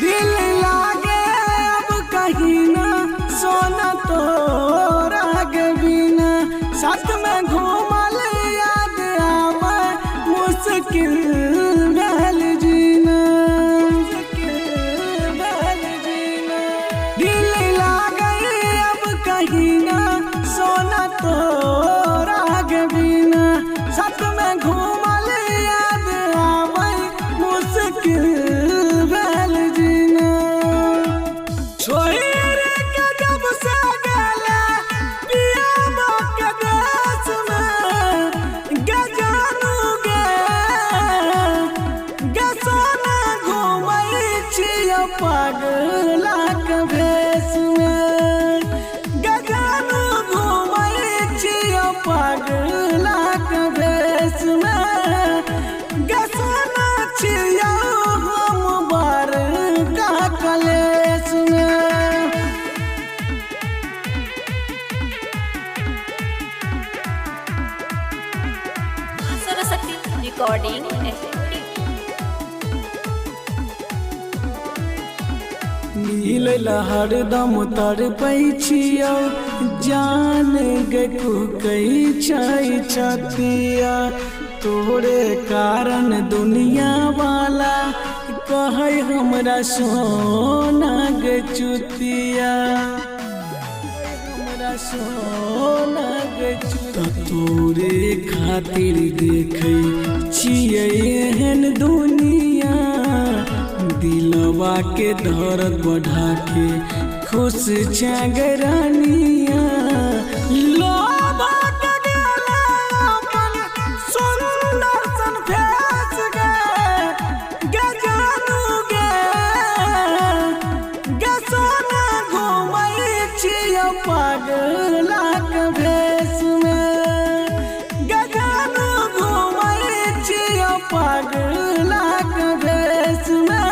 दिल लागे अब कहीं ना सोना तोरा के बिना, साथ में घूमल याद आवे मुश्किल भेल जीना, मुश्किल भेल जीना। दिल लागे अब कहीं ना सोना तोरा के बिना, साथ में घूमल याद आवे मुश्किल भेल जीना। छोड़ के जब से गेला पियाबा के देश में, गे जानू गे, गे सोना घूमै छियौ पगला के भेष में, गे जानू घूमै छियौ पगला के भेष में, गे सोना छियौ हम बड़का कलेश में। Saraswati recording studio. मिलल हरदम तड़पै छियौ जान गे कुकै छै छतिया, तोरे कारण दुनिया वाला कहै हमरा सोना गे चुतिया, हमरा सोना गे चुतिया। तोरे खातिर देखै छियै एहन दुनिया, दिलवा के दर्द बढ़ा के खुश छै रानिया। लोभा के गेला अपन सुंदर सन भेष गे, गे जानू गे, गे सोना घूमै छियौ पगला के भेष में, गे जानू घूमै छियौ पगला के भेष में,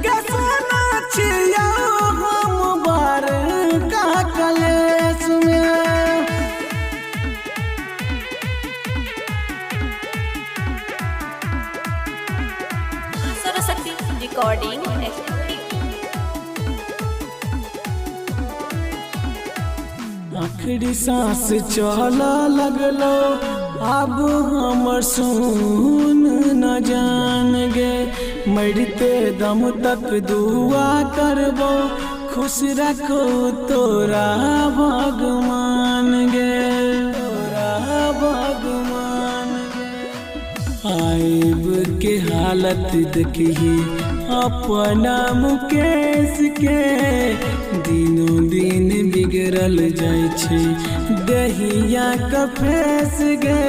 गे सोना छियौ हम बड़का कलेश में। Saraswati recording studio. आखिरी सांस चल लगलो अब हमर सुन न जान गे, मरते दम तक दुआ करबो खुश रखो तोरा भगवान गे, तोरा भगवान गे। आइब के हालत देखी अपना मुकेश के, दिनों दिन बिगड़ल जाइ छै दहिया कफेस गे।